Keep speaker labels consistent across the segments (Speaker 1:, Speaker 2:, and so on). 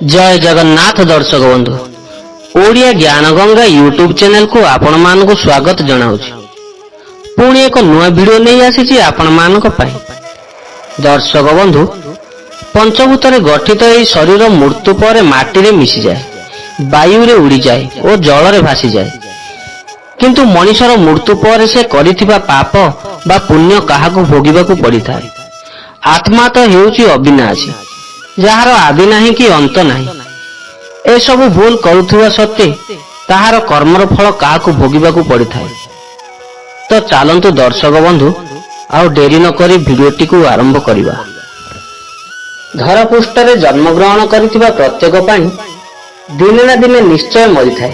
Speaker 1: ଜୟ ଜଗନ୍ନାଥ ଦର୍ଶକ ବନ୍ଧୁ, ଓଡ଼ିଆ ଜ୍ଞାନଗଙ୍ଗା ୟୁଟ୍ୟୁବ ଚ୍ୟାନେଲକୁ ଆପଣମାନଙ୍କୁ ସ୍ୱାଗତ ଜଣାଉଛି। ପୁଣି ଏକ ନୂଆ ଭିଡ଼ିଓ ନେଇ ଆସିଛି ଆପଣମାନଙ୍କ ପାଇଁ। ଦର୍ଶକ ବନ୍ଧୁ, ପଞ୍ଚଭୂତରେ ଗଠିତ ଏହି ଶରୀର ମୃତ୍ୟୁ ପରେ ମାଟିରେ ମିଶିଯାଏ, ବାୟୁରେ ଉଡ଼ିଯାଏ ଓ ଜଳରେ ଭାସିଯାଏ। କିନ୍ତୁ ମଣିଷର ମୃତ୍ୟୁ ପରେ ସେ କରିଥିବା ପାପ ବା ପୁଣ୍ୟ କାହାକୁ ଭୋଗିବାକୁ ପଡ଼ିଥାଏ? ଆତ୍ମା ତ ହେଉଛି ଅବିନାଶୀ, ଯାହାର ଆଦି ନାହିଁ କି ଅନ୍ତ ନାହିଁ। ଏସବୁ ଭୁଲ କରୁଥିବା ସତ୍ତ୍ୱେ ତାହାର କର୍ମର ଫଳ କାହାକୁ ଭୋଗିବାକୁ ପଡ଼ିଥାଏ? ତ ଚାଲନ୍ତୁ ଦର୍ଶକ ବନ୍ଧୁ, ଆଉ ଡେରି ନକରି ଭିଡ଼ିଓଟିକୁ ଆରମ୍ଭ କରିବା। ଧରାପୃଷ୍ଠରେ ଜନ୍ମଗ୍ରହଣ କରିଥିବା ପ୍ରତ୍ୟେକ ପ୍ରାଣୀ ଦିନେ ନା ଦିନେ ନିଶ୍ଚୟ ମରିଥାଏ,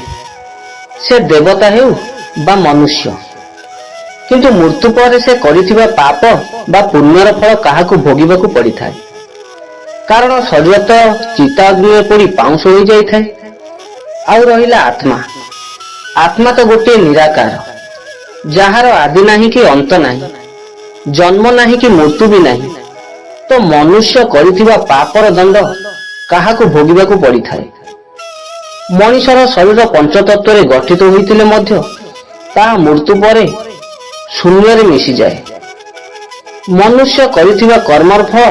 Speaker 1: ସେ ଦେବତା ହେଉ ବା ମନୁଷ୍ୟ। କିନ୍ତୁ ମୃତ୍ୟୁ ପରେ ସେ କରିଥିବା ପାପ ବା ପୁଣ୍ୟର ଫଳ କାହାକୁ ଭୋଗିବାକୁ ପଡ଼ିଥାଏ? କାରଣ ଶରୀର ତ ଚିତା ଅଗ୍ନିରେ ପୋଡ଼ି ପାଉଁଶ ହୋଇଯାଇଥାଏ। ଆଉ ରହିଲା ଆତ୍ମା। ଆତ୍ମା ତ ଗୋଟିଏ ନିରାକାର, ଯାହାର ଆଦି ନାହିଁ କି ଅନ୍ତ ନାହିଁ, ଜନ୍ମ ନାହିଁ କି ମୃତ୍ୟୁ ବି ନାହିଁ। ତ ମନୁଷ୍ୟ କରିଥିବା ପାପର ଦଣ୍ଡ କାହାକୁ ଭୋଗିବାକୁ ପଡ଼ିଥାଏ? ମଣିଷର ଶରୀର ପଞ୍ଚତତ୍ଵରେ ଗଠିତ ହୋଇଥିଲେ ମଧ୍ୟ ତାହା ମୃତ୍ୟୁ ପରେ ଶୂନ୍ୟରେ ମିଶିଯାଏ। ମନୁଷ୍ୟ କରିଥିବା କର୍ମର ଫଳ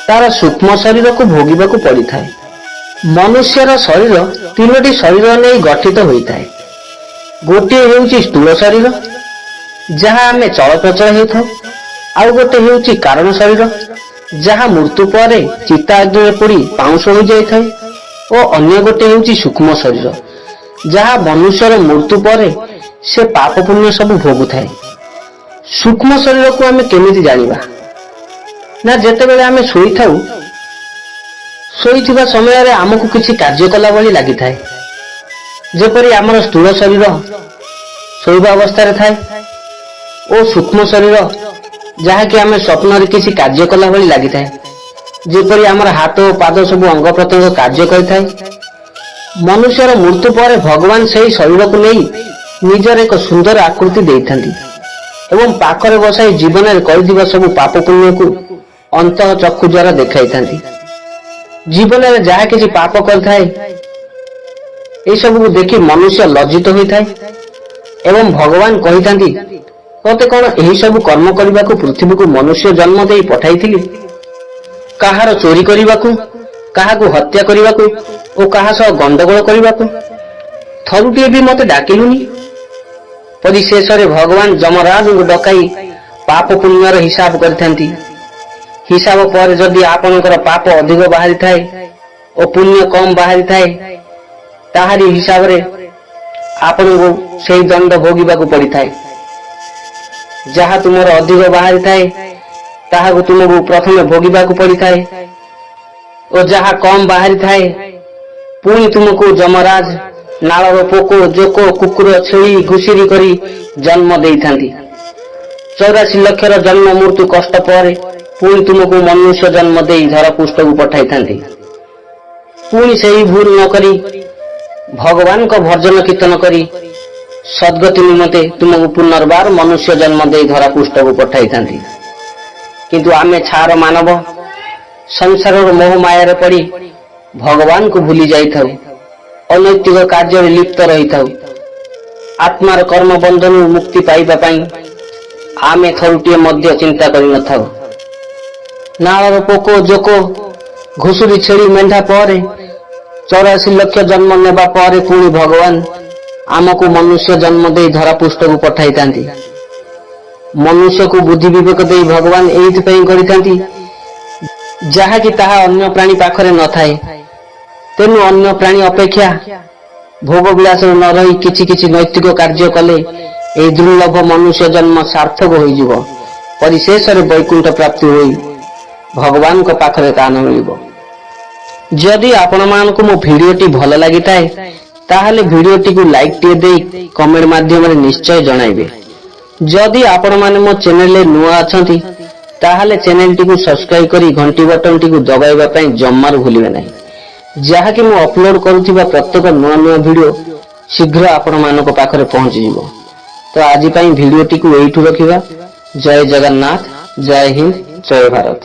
Speaker 1: ତାର ସୂକ୍ଷ୍ମ ଶରୀରକୁ ଭୋଗିବାକୁ ପଡ଼ିଥାଏ। ମନୁଷ୍ୟର ଶରୀର ତିନୋଟି ଶରୀର ନେଇ ଗଠିତ ହୋଇଥାଏ। ଗୋଟିଏ ହେଉଛି ସ୍ଥୂଳ ଶରୀର, ଯାହା ଆମେ ଚଳପ୍ରଚଳ ହେଉଥାଉ। ଆଉ ଗୋଟେ ହେଉଛି କାରଣ ଶରୀର, ଯାହା ମୃତ୍ୟୁ ପରେ ଚିତା ଅଗ୍ନିରେ ପୋଡ଼ି ପାଉଁଶ ହୋଇଯାଇଥାଏ ଓ ଅନ୍ୟ ଗୋଟେ ହେଉଛି ସୂକ୍ଷ୍ମ ଶରୀର, ଯାହା ମନୁଷ୍ୟର ମୃତ୍ୟୁ ପରେ ସେ ପାପ ପୁଣ୍ୟ ସବୁ ଭୋଗୁଥାଏ। ସୂକ୍ଷ୍ମ ଶରୀରକୁ ଆମେ କେମିତି ଜାଣିବା ନା, ଯେତେବେଳେ ଆମେ ଶୋଇଥାଉ, ଶୋଇଥିବା ସମୟରେ ଆମକୁ କିଛି କାର୍ଯ୍ୟ କଲା ଭଳି ଲାଗିଥାଏ। ଯେପରି ଆମର ସ୍ଥୂଳ ଶରୀର ଶୋଇବା ଅବସ୍ଥାରେ ଥାଏ ଓ ସୂକ୍ଷ୍ମ ଶରୀର, ଯାହାକି ଆମେ ସ୍ୱପ୍ନରେ କିଛି କାର୍ଯ୍ୟ କଲା ଭଳି ଲାଗିଥାଏ, ଯେପରି ଆମର ହାତ ଓ ପାଦ ସବୁ ଅଙ୍ଗ ପ୍ରତ୍ୟଙ୍ଗ କାର୍ଯ୍ୟ କରିଥାଏ। ମନୁଷ୍ୟର ମୃତ୍ୟୁ ପରେ ଭଗବାନ ସେହି ଶରୀରକୁ ନେଇ ନିଜର ଏକ ସୁନ୍ଦର ଆକୃତି ଦେଇଥାନ୍ତି ଏବଂ ପାଖରେ ବସାଇ ଜୀବନରେ କରିଥିବା ସବୁ ପାପ ପୁଣ୍ୟକୁ ଅନ୍ତଃ ଚକ୍ଷୁ ଦ୍ୱାରା ଦେଖାଇଥାନ୍ତି। ଜୀବନରେ ଯାହା କିଛି ପାପ କରିଥାଏ, ଏସବୁକୁ ଦେଖି ମନୁଷ୍ୟ ଲଜ୍ଜିତ ହୋଇଥାଏ ଏବଂ ଭଗବାନ କହିଥାନ୍ତି, "ତତେ କଣ ଏହି ସବୁ କର୍ମ କରିବାକୁ ପୃଥିବୀକୁ ମନୁଷ୍ୟ ଜନ୍ମ ଦେଇ ପଠାଇଥିଲି? କାହାର ଚୋରି କରିବାକୁ, କାହାକୁ ହତ୍ୟା କରିବାକୁ ଓ କାହା ସହ ଗଣ୍ଡଗୋଳ କରିବାକୁ? ଥରୁଟିଏ ବି ମତେ ଡାକିଲୁନି?" ପରିଶେଷରେ ଭଗବାନ ଯମରାଜଙ୍କୁ ଡକାଇ ପାପ ପୁଣ୍ୟର ହିସାବ କରିଥାନ୍ତି। ହିସାବ ପରେ ଯଦି ଆପଣଙ୍କର ପାପ ଅଧିକ ବାହାରିଥାଏ ଓ ପୁଣ୍ୟ କମ ବାହାରିଥାଏ, ତାହାରି ହିସାବରେ ଆପଣଙ୍କୁ ସେହି ଦଣ୍ଡ ଭୋଗିବାକୁ ପଡ଼ିଥାଏ। ଯାହା ତୁମର ଅଧିକ ବାହାରିଥାଏ, ତାହାକୁ ତୁମକୁ ପ୍ରଥମେ ଭୋଗିବାକୁ ପଡ଼ିଥାଏ ଓ ଯାହା କମ ବାହାରିଥାଏ, ପୁଣି ତୁମକୁ ଯମରାଜ ନାଳର ପୋକ, ଜୋକ, କୁକୁର, ଛେଳି, ଘୁଷୁରି କରି ଜନ୍ମ ଦେଇଥାନ୍ତି। 84 ଲକ୍ଷର ଜନ୍ମ ମୃତ୍ୟୁ କଷ୍ଟ ପରେ ପୁଣି ତୁମକୁ ମନୁଷ୍ୟ ଜନ୍ମ ଦେଇ ଧରାପୃଷ୍ଠକୁ ପଠାଇଥାନ୍ତି। ପୁଣି ସେହି ଭୁଲ ନ କରି ଭଗବାନଙ୍କ ଭଜନ କୀର୍ତ୍ତନ କରି ସଦ୍ଗତି ନିମନ୍ତେ ତୁମକୁ ପୁନର୍ବାର ମନୁଷ୍ୟ ଜନ୍ମ ଦେଇ ଧରାପୃଷ୍ଠକୁ ପଠାଇଥାନ୍ତି। କିନ୍ତୁ ଆମେ ଛାର ମାନବ ସଂସାରର ମୋହ ମାୟାରେ ପଡ଼ି ଭଗବାନଙ୍କୁ ଭୁଲି ଯାଇଥାଉ, ଅନୈତିକ କାର୍ଯ୍ୟରେ ଲିପ୍ତ ରହିଥାଉ। ଆତ୍ମାର କର୍ମ ବନ୍ଧନରୁ ମୁକ୍ତି ପାଇବା ପାଇଁ ଆମେ ଥରୁଟିଏ ମଧ୍ୟ ଚିନ୍ତା କରିନଥାଉ। ନାଳର ପୋକ, ଜୋକ, ଘୁଷୁରି, ଛେଳି, ମେଣ୍ଢା ପରେ 84 ଲକ୍ଷ ଜନ୍ମ ନେବା ପରେ ପୁଣି ଭଗବାନ ଆମକୁ ମନୁଷ୍ୟ ଜନ୍ମ ଦେଇ ଧରାପୃଷ୍ଠକୁ ପଠାଇଥାନ୍ତି। ମନୁଷ୍ୟକୁ ବୁଦ୍ଧି ବିବେକ ଦେଇ ଭଗବାନ ଏଇଥିପାଇଁ କରିଥାନ୍ତି, ଯାହାକି ତାହା ଅନ୍ୟ ପ୍ରାଣୀ ପାଖରେ ନଥାଏ। ତେଣୁ ଅନ୍ୟ ପ୍ରାଣୀ ଅପେକ୍ଷା ଭୋଗ ବିଳାସରେ ନ ରହି କିଛି କିଛି ନୈତିକ କାର୍ଯ୍ୟ କଲେ ଏହି ଦୁର୍ଲଭ ମନୁଷ୍ୟ ଜନ୍ମ ସାର୍ଥକ ହୋଇଯିବ। ପରିଶେଷରେ ବୈକୁଣ୍ଠ ପ୍ରାପ୍ତି ହୋଇ ଭଗବାନଙ୍କ ପାଖରେ ସ୍ଥାନ ମିଳିବ। ଯଦି ଆପଣମାନଙ୍କୁ ମୋ ଭିଡ଼ିଓଟି ଭଲ ଲାଗିଥାଏ, ତାହେଲେ ଭିଡ଼ିଓଟିକୁ ଲାଇକ୍ ଟିଏ ଦେଇ କମେଣ୍ଟ ମାଧ୍ୟମରେ ନିଶ୍ଚୟ ଜଣାଇବେ। ଯଦି ଆପଣମାନେ ମୋ ଚ୍ୟାନେଲରେ ନୂଆ ଅଛନ୍ତି, ତାହେଲେ ଚ୍ୟାନେଲଟିକୁ ସବସ୍କ୍ରାଇବ କରି ଘଣ୍ଟି ବଟନଟିକୁ ଦବାଇବା ପାଇଁ ଜମାରୁ ଭୁଲିବେ ନାହିଁ, ଯାହାକି ମୁଁ ଅପଲୋଡ କରୁଥିବା ପ୍ରତ୍ୟେକ ନୂଆ ନୂଆ ଭିଡ଼ିଓ ଶୀଘ୍ର ଆପଣମାନଙ୍କ ପାଖରେ ପହଞ୍ଚିଯିବ। ତ ଆଜି ପାଇଁ ଭିଡ଼ିଓଟିକୁ ଏଇଠୁ ରଖିବା। ଜୟ ଜଗନ୍ନାଥ, ଜୟ ହିନ୍ଦ, ଜୟ ଭାରତ।